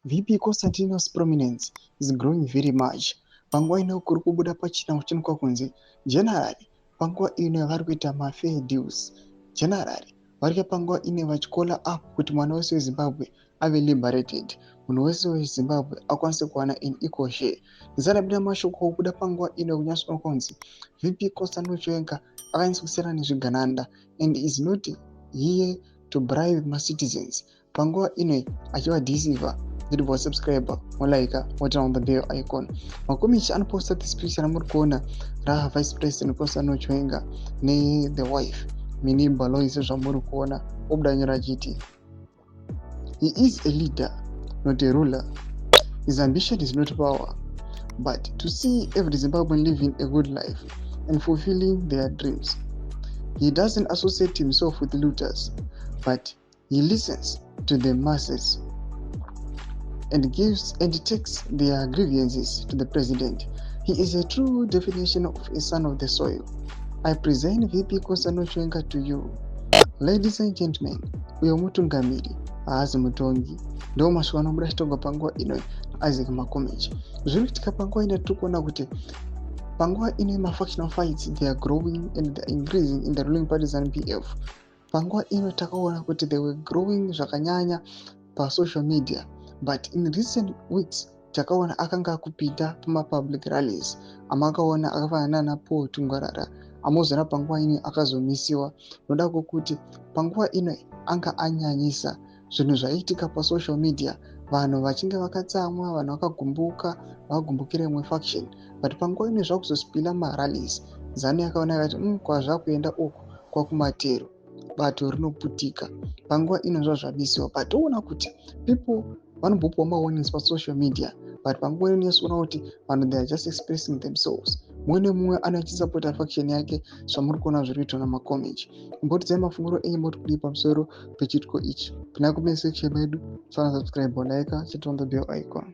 VP Constantino's prominence is growing very much. Panguva ino kuri kubuda pachena kuchionekwa kunzi General panguva ino vari kuita mafair deals. General vari panguva ino vachicalla up kuti mwana wese weZimbabwe ave liberated, munhu wese weZimbabwe akwanise kuwana an equal share. Ndisati mashoko okubuda panguva ino, kunyatsoonekwa kunzi VP Constantino Chiwenga akanyatsa kusiyana nezvigananda and is not here to bribe macitizens panguva ino achivadeceiva. Ndiri wasubscribe, molike, moturn on the bell icon. Makomichi anoposta this picture ramuri kuona raVice President Constantino Chiwenga nethe wife Mini Baloyi. Sezvamuri kuona, obuda nyora achiti, "He is a leader, not a ruler. His ambition is not power, but to see every Zimbabwean living a good life and fulfilling their dreams. He doesn't associate himself with looters, but he listens to the masses and gives and takes their grievances to the president. He is a true definition of a son of the soil. I present VP Constantino Chiwenga to you. Ladies and gentlemen, uyo mutungamiri, haazi mutongi." Ndo mashoko anobuda chitongwa panguva ino Isaac Makomechi. Zviri kuitika panguva ino, tiri kuona kuti panguva ino mafactional fights, they are growing and they are increasing in the ruling party ZANU PF. Panguva ino takaona kuti they were growing zvakanyanya pasocial media, but in recent weeks takaona akanga akupinda pamapublic rallies amakaona akafanana nana Paul Tungwarara, amozoona panguva ino akazomisiwa noda kwokuti panguva ino anga anyanyisa zvinhu zvaiitika pasocial media, vanhu vachinge vakatsamwa, vanhu vakagumbuka, vagumbukira imwe faction. But panguva ino zvakuzospilla marallies. ZANU yakaona yakati, kwazvakuenda uku kwakumatero, bato rinoputika." Panguva ino zvazvabisiwa, but toona kuti people vanombopiwa mawarnings pasocial media, but panguva ino unozoona kuti vanhu, they are just expressing themselves, mumwe nemumwe anochisapota faction yake. Zvamuri kuona zviri kuitwa namakomeji. Mbotidzai mafunguro enyu, moti kudii pamusoro pechitiko ichi? Pinda comment section medu, sana subscribe, like, chit on the bell icon.